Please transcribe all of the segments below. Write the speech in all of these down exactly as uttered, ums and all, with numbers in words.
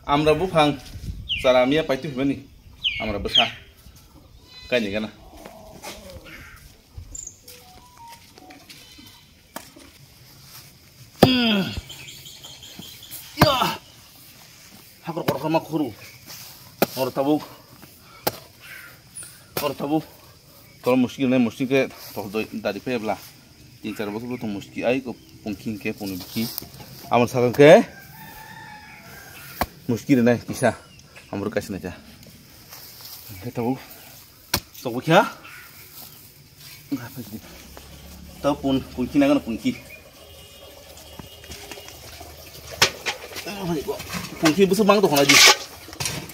Amra buphang chara miya paitu himani. Amra bwsa. Kaini gana. Ya. Hakor korokma khuru. Or tabuk. Or tabuk. Tol muski nai muski ke tol doi dari pe bla. Tin char bosor tong muski ai ko pungking ke pung biki. Amar sakang ke muski nai kisa. Amar kasih nai cha. Ke tabuk. Sok bukya. Tau pun, punki nagan punki. Punki busu bang to khona di.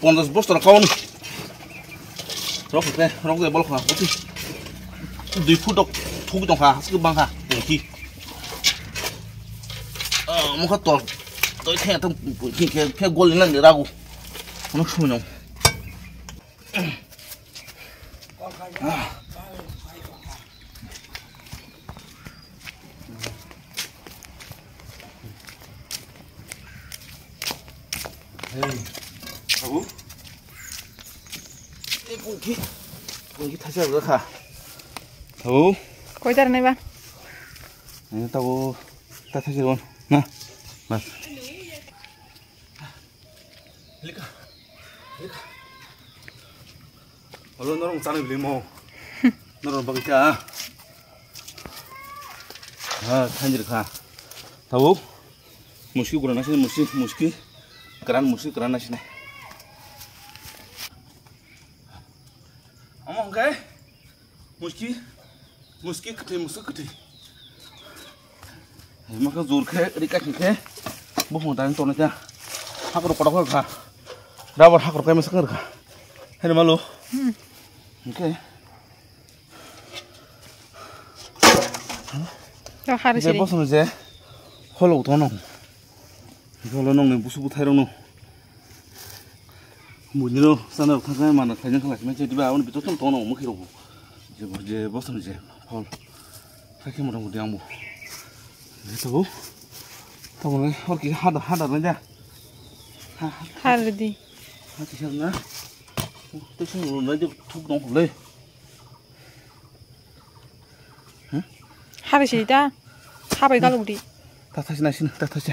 Pondas bostor kaun. Rok te, rok te bol khona. Dui foot dok, thuk dong kha, sik bang kha, punki. Ah, mokha tor. Toi khe tong punki khe, khe gol ni lang ni ragu. Ono khum no. Hey, Abu. Eh, pungki. Pungki thaisa rwkha. Abu. Koi tar nai ba? Ini tahu. Ta thaisa rwkha. Na. Bas. Lika. Lika. Olo norong chana bili mo. Norong bagwi cha. Ha, thanjir kha. Tabo. Muski gura nasi muski, muski. Keran muski keran nasi nai. Omo hwnkhe. Muski, muski kwthwi, muski kwthwi. Maka jor khe, rika khe, buphang dani tonwi kha. Hakro kotor kha. Rubber hakro kai masa kha. Hene malo. Hmm. Oke. To hari je sini. Bosong je. Holo tono. Holo nong ni busu buthai rong no. Mujino sana rok thangkha mana khlaina khlai khlai se diba, aboni bitok tong tong mukhi rok. Je bo, je bosong je phol. Thakhe mota moti ang bo. Je tabo. Tabo ne hor ki hada hada ne ja. Ha, ha. Har di. Ha, kisa na. Te sung ro na je thuk dong le. Hari sini ta. Habai galuk di. Ta thasi na sini, ta thasi.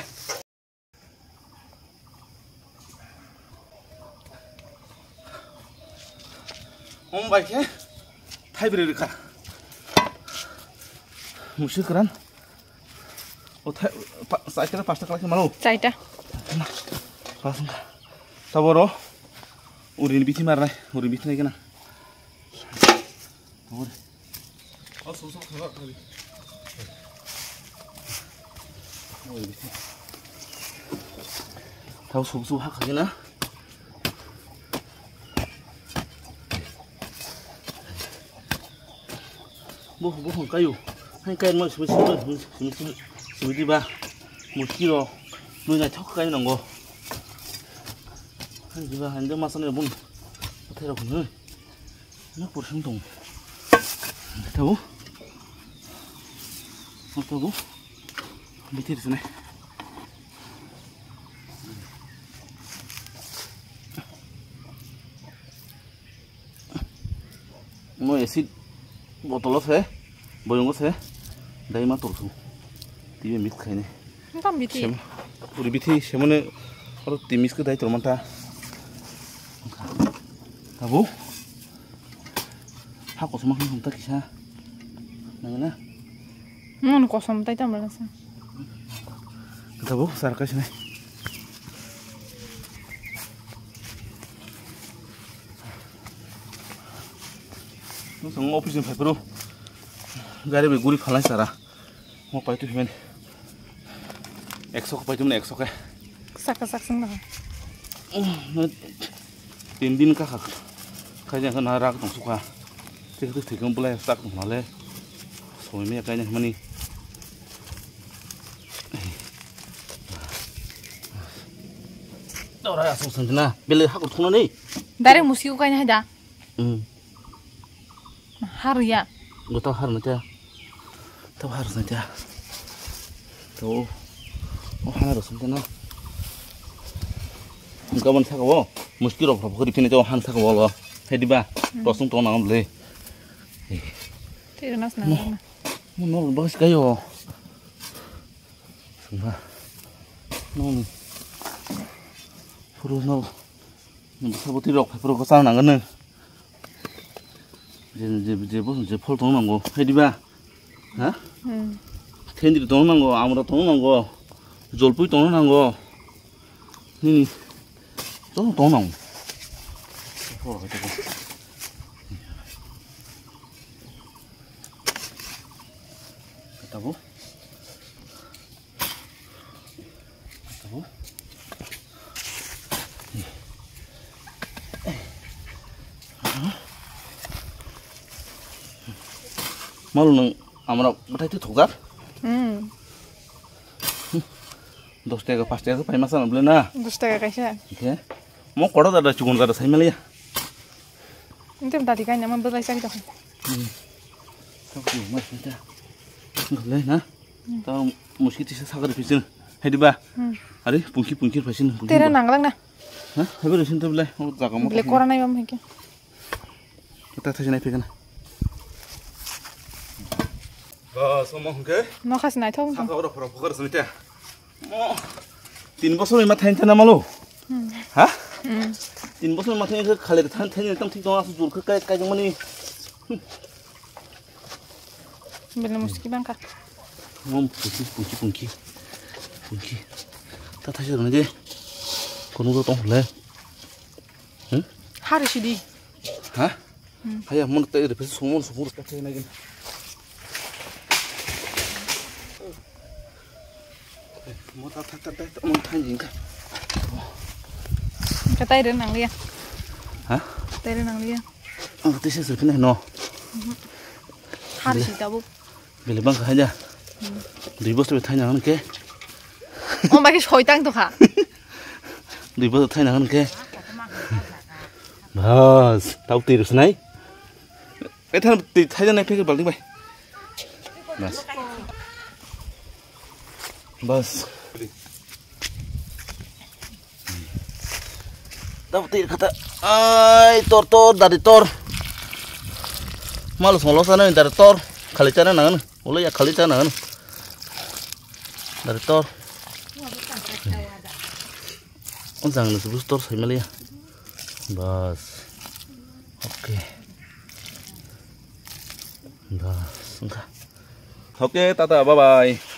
Om bai khe thai bri rikha. Musi kran. O thai pa, sa kira pasta kala khe malo. Chaita. Pas nang. Taboro. Urin bithi marnai, urin bithi nai kena. Taboro. Tau subu subu hak kagina. Bo bo hong kayu. Hai kai mo simi simi simi simi simi di ba. Mo kiro. Mo nai thok kai nongo. Hai di ba hande masa ne bun. Thero kun. Na portion tong. Tabo. Tabo. Bitir sene. Mo acid bottle se, boyong se, dai ma torsu. Tibe mit khaine. Tam biti. Sem, puri bithi semane oro timis ke dai tormanta. Tabo. Ha kosom khe hum ta kisa. Nangna. Mon kosom tai tam rasa. Tabo sar kaisa nai. Nung song office ni phai phuru. Gari bai guri phalai sara. Mo paitu himani. Ekso ko paitu mani ekso ke. Sak sak sing na. Tin din ka khak. Khai jang na rak tong suka. Tik tik tik bulai sak tong male. Soi me kai mani. Ora asuk sanjana. Bele hakur thuna ni. Dare musi ko kai na da. Hmm. Har ya. Gota har na ta. Tabo har sini ta. Tabo. O hana rosong tena. Gabon saka o muski rok rok khori phini to han saka o lo. Hediba. Tosung tong nang le. Tira nas na. Mo no bas kayo. Sungha. No. Puru no. Bwsa bwtwi rok phai phuru kwchang nang nw. Je, je, je, bo, je phol tong nango, hai diba? Ha? Hmm. Thendri tong nango, amra tong nango, jolpui tong nango. Nini, tong, tong nango. Phol hai tong. Kata bo? Malu nang amra batai tu thokjak. Hmm. Dos taka, pas taka pai masa na bole na. Dos taka kaisa. Oke. Mo koda dada chukun dada sai maliya. Ente dadi kai nama belai sai dah. Hmm. Tau tu mas kita. Bole na. Ta muski tisa sagar pisin. Hai diba? Hmm. Are pungki pungki pisin. Tere nanglang na. Ha? Hai bere sin to bole. O jaga mo. Bole kora nai bam hai ke. Ta thasi nai phikana. Ba so mo hungke. No khas nai thong. Saka ora phora phokar sani te. Mo. Tin bosor ma thain thana malo. Hmm. Ha? Hmm. Tin bosor ma thain khalir than thain tam thik dong asu jur kai kai mani. Bini muski bangkha. Mom pungki pungki pungki. Pungki. Ta thasi rani de. Kono to tong le. Hmm? Hari sidi. Ha? Hmm. Haya mon ta ire pesi sumon sumur ta thai nagin. Mo ta ta ta ta mo thai jingka. Ka tai re nang liya. Ha? Tai re nang liya. Ang tisi sirpina no. Hari si tabuk. Bele bang kha ja. Dui bosor thai nang ke. O ba ke soitang to kha. Dui bosor thai nang ke. Bas, tau tir snai. Ethan ti thai nai phek balting bai. Bas. Bas. Dab tir khata. Ai tor tor dari tor. Malu solo sana dari tor. Khali chana nangan. Olo ya khali chana nangan. Dari tor. Unjang ni subus tor sai maliya. Bas. Oke. Bas. Oke, tata, bye bye.